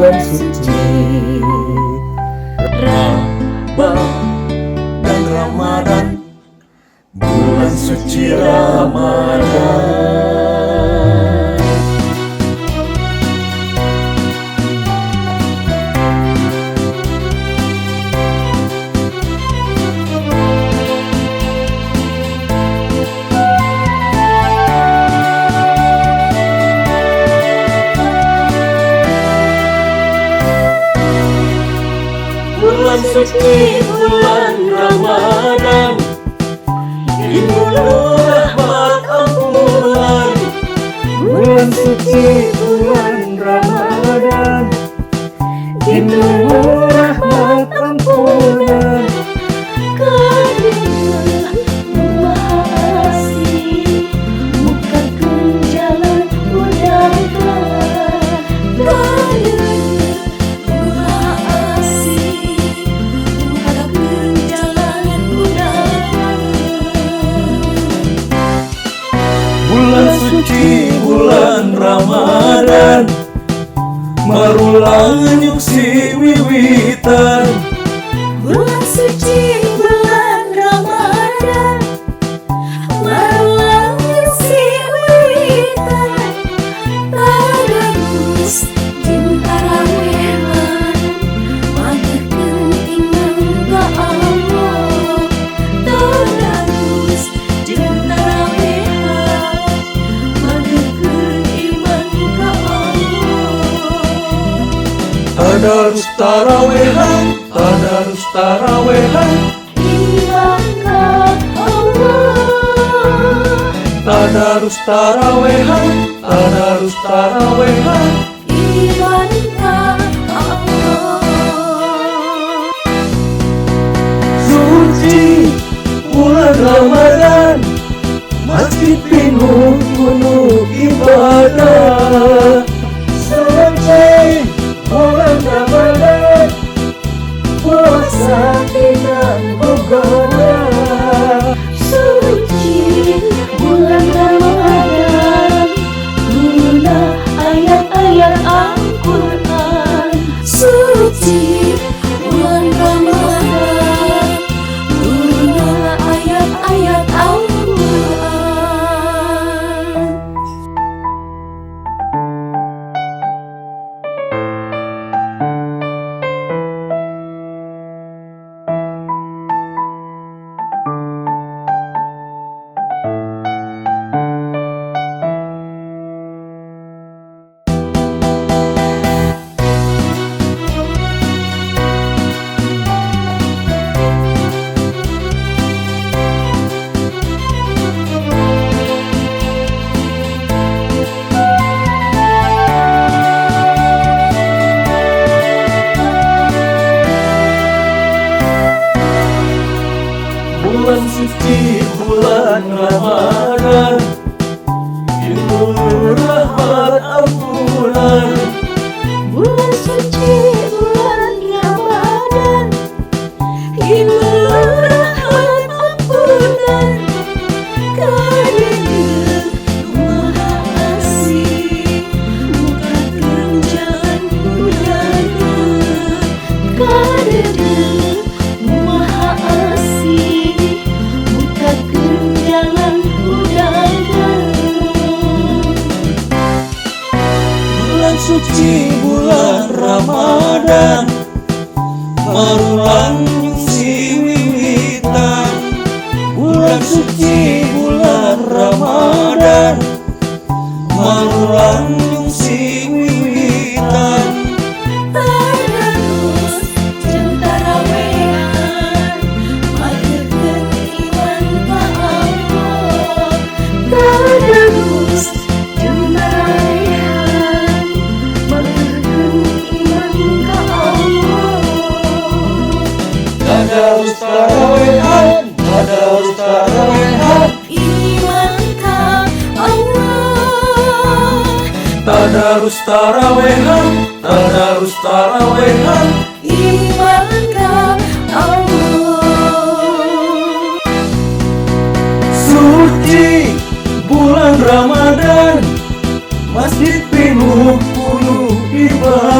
Bulan suci Ramadan dan Ramadan, bulan suci Ramadan. Bulan suci, bulan Ramadan, timbul rahmat ampunan. Bulan suci, bulan Ramadan, timbul rahmat ampunan. Bulan suci, bulan Ramadan, marulang nyuksi wiwitan. Bulan suci, bulan Ramadan, marulang nyuksi wiwitan. Tadarus jeung tarawehan, mageukeun iman ka Allah. Tadarus jeung tarawehan, mageukeun iman ka Allah. Tadarus tarawehan, tadarus tarawehan, Iman ka Allah. Tadarus tarawehan, tadarus tarawehan, Iman ka Allah. Suci bulan Ramadan, masjid pinuh penuh ibadah. Suci bulan Ramadan, puasa tidak menggoda. Suci bulan Ramadan, turunlah ayat-ayat Al-Quran. Suci bulan Ramadan, turunlah ayat-ayat Al-Quran. Bulan suci, bulan Ramadan, timbul rahmat ampunan. Bulan suci, bulan Ramadan, timbul rahmat ampunan. Kadeung Maha Asih, mukakeun jalan hudayah. Kadeung Maha Asih, mukakeun jalan hudayah. Bulan suci, bulan Ramadan, marulang nyungsi wiwitan. Bulan suci, bulan Ramadan, marulang nyungsi wiwitan. Tadarus jeung tarawehan, mageukeun iman ka Allah. Tadarus jeung tarawehan, mageukeun iman ka Allah. Tadarus tarawehan, tadarus tarawehan, Iman ka Allah. Tadarus tarawehan, tadarus tarawehan, Iman ka Allah. Suci bulan Ramadan, masjid pinuh penuh ibadah.